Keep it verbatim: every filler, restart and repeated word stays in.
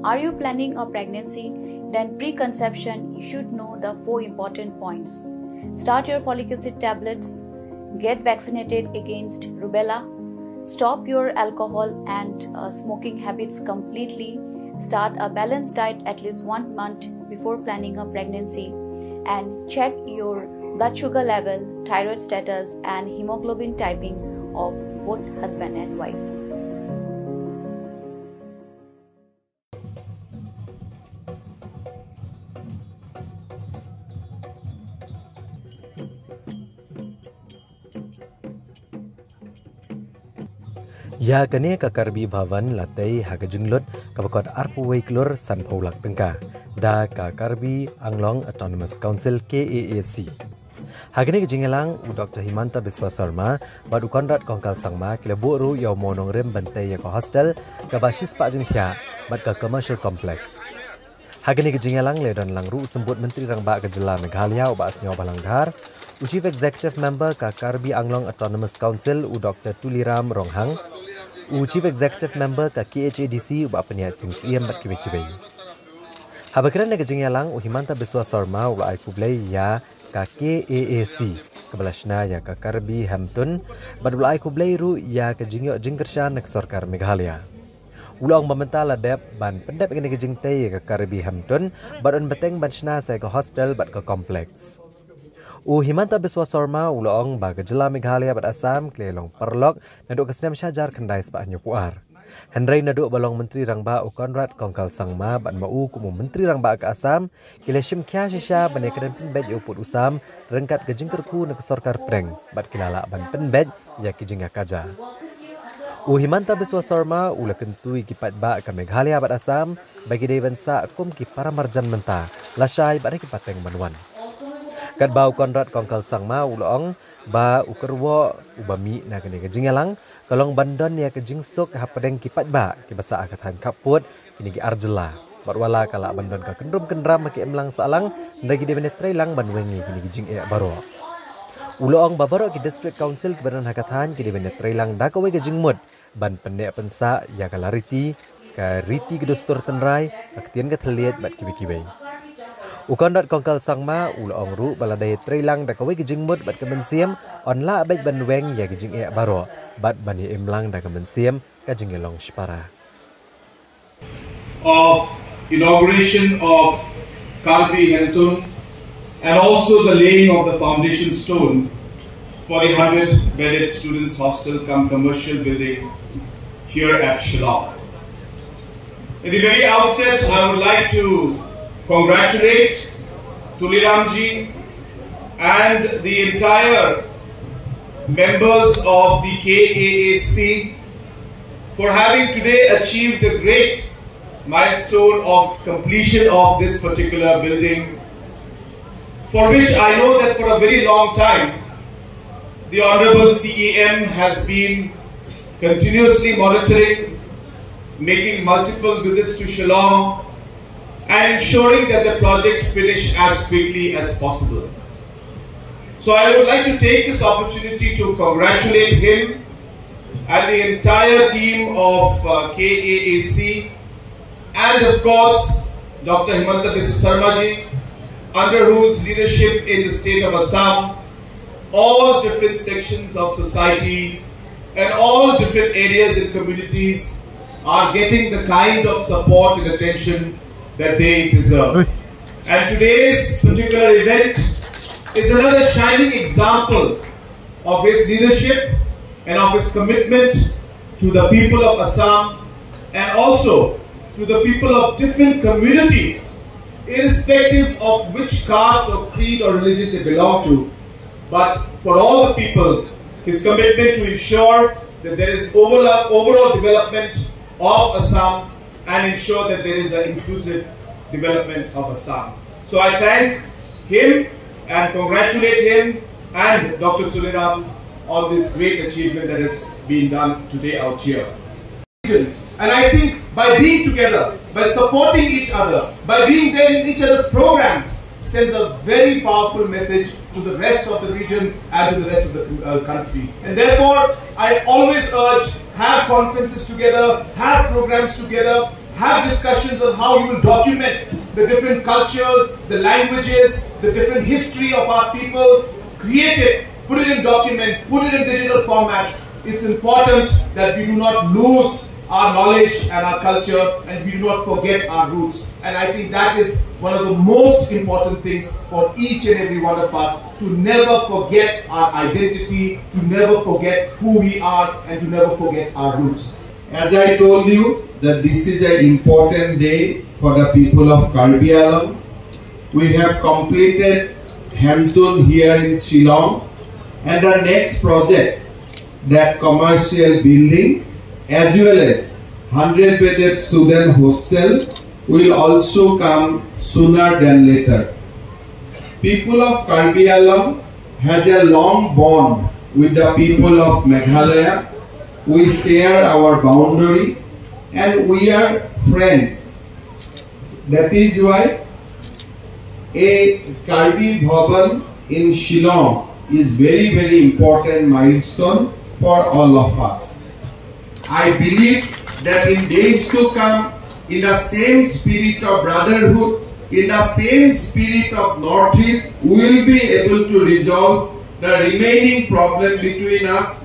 Are you planning a pregnancy? Then preconception, you should know the four important points. Start your folic acid tablets, get vaccinated against rubella, stop your alcohol and uh, smoking habits completely, start a balanced diet at least one month before planning a pregnancy, and check your blood sugar level, thyroid status, and hemoglobin typing of both husband and wife. Ïa kane ka Karbi Bhavan la tei ha ka jinglut kaba kot arphew wei klur sanphew lak tyngka da ka Karbi Anglong Autonomous Council, K A A C. Ha kane ka jingïalang, u Doktor Himanta Biswa Sarma bad u Conrad Kongkal Sangma ki la buh ruh ïa u mawnongrim ban tei ïa ka hostel kaba shispah jingthiah bad ka commercial complex. Ha kane ka jingïalang la don lang ruh u Symbud Myntri Rangbah ka jylla Meghalaya, u Bah Sniawbhalang Dhar, u Chief Executive Member ka Karbi Anglong Autonomous Council, u Doktor Tuliram Ronghang, u Chief Executive Member ka K H A D C, u Bah Pynïaid Sing Syiem bad kiwei kiwei. Haba kren ha ka jingïalang, u Himanta Biswa Sarma u la ai khublei ïa ka K A A C kaba la shna ïa ka Karbi Hemtun bad u la ai khublei ruh ïa ka jingïoh jingkyrshan na ka sorkar Meghalaya. U la ong ba mynta la dep ban pyndep ïa kane ka jingtei ïa ka Karbi Hemtun bad un bteng ban shna sa ïa ka hostel bad ka complex. U Himanta Biswa Sarma u la ong ba ka jylla Meghalaya bad Assam ki la long paralok naduh ka snem shihajar khyndai spah hynñiewphew ar. Hynrei naduh ba long Myntri Rangbah u Conrad Kongkal Sangma bad ma u kum u Myntri Rangbah ka Assam, ki la shim khia shisha ban ïakren pynbeit ïa u pud u sam ryngkat ka jingkyrkhu na ka sorkar pdeng bad ki la lah ban pynbeit ïa ki jingïakajia. U Himanta Biswa Sarma u la kyntu ïa ki paidbah ka Meghalaya bad Assam ba ki dei ban sah kum ki paramarjan mynta, lashai bad ha ki pateng ban wan. Katba u Conrad Kongkal Sangma u la ong ba u kyrwoh uba mih na kane ka jingïalang ka long ban don ïa ka jingsuk hapdeng ki paidbah kiba sah ha ka thaiñ khappud kine ki ar jylla. Bad wat la ka lah ban don ka kynrum kynram ha ka imlang sahlang, hynrei ki dei ban ïatreilang ban weng ïa kine ki jingeh baroh. U la ong ba baroh ki District Council kiba don ha ka thaiñ ki dei ban ïatreilang da kawei ka jingmut ban pynneh pynsah ïa ka lariti, ka riti ka dustur tynrai, ka ktien ka thylliej bad kiwei kiwei. U Conrad Kongkal Sangma u la ong ruh ba lada ïatreilang da kawei ka jingmut bad ka mynsiem, yn lah beit ban weng ïa ka jingeh baroh bad ban ïa imlang da ka mynsiem ka jingïalong shipara. Of inauguration of Karbi Hemtun and also the laying of the foundation stone for the hundred bedded students hostel cum commercial building here at Shillong. At the very outset, I would like to congratulate Tuliramji and the entire members of the K A A C for having today achieved a great milestone of completion of this particular building, for which I know that for a very long time the Honorable C E M has been continuously monitoring, making multiple visits to Shillong, and ensuring that the project finish as quickly as possible. So I would like to take this opportunity to congratulate him and the entire team of uh, K A A C, and of course Doctor Himanta Biswa Sarma ji, under whose leadership in the state of Assam, all different sections of society and all different areas and communities are getting the kind of support and attention that they deserve. And today's particular event is another shining example of his leadership and of his commitment to the people of Assam and also to the people of different communities, irrespective of which caste or creed or religion they belong to. But for all the people, his commitment to ensure that there is overall, overall development of Assam and ensure that there is an inclusive development of Assam. So I thank him and congratulate him and Doctor Tuliram on this great achievement that has been done today out here. And I think by being together, by supporting each other, by being there in each other's programs, sends a very powerful message to the rest of the region and to the rest of the uh, country. And therefore, I always urge, have conferences together, have programs together, Have discussions on how you will document the different cultures, the languages, the different history of our people, create it, put it in document, put it in digital format. It's important that we do not lose our knowledge and our culture, and we do not forget our roots. And I think that is one of the most important things for each and every one of us, to never forget our identity, to never forget who we are, and to never forget our roots. As I told you, that this is an important day for the people of Karbi Anglong. We have completed Hemtun here in Shillong, and the next project, that commercial building, as well as hundred bedded student hostel, will also come sooner than later. People of Karbi Anglong has a long bond with the people of Meghalaya. We share our boundary and we are friends. That is why a Karbi Bhavan in Shillong is very, very important milestone for all of us. I believe that in days to come, in the same spirit of brotherhood, in the same spirit of Northeast, we will be able to resolve the remaining problem between us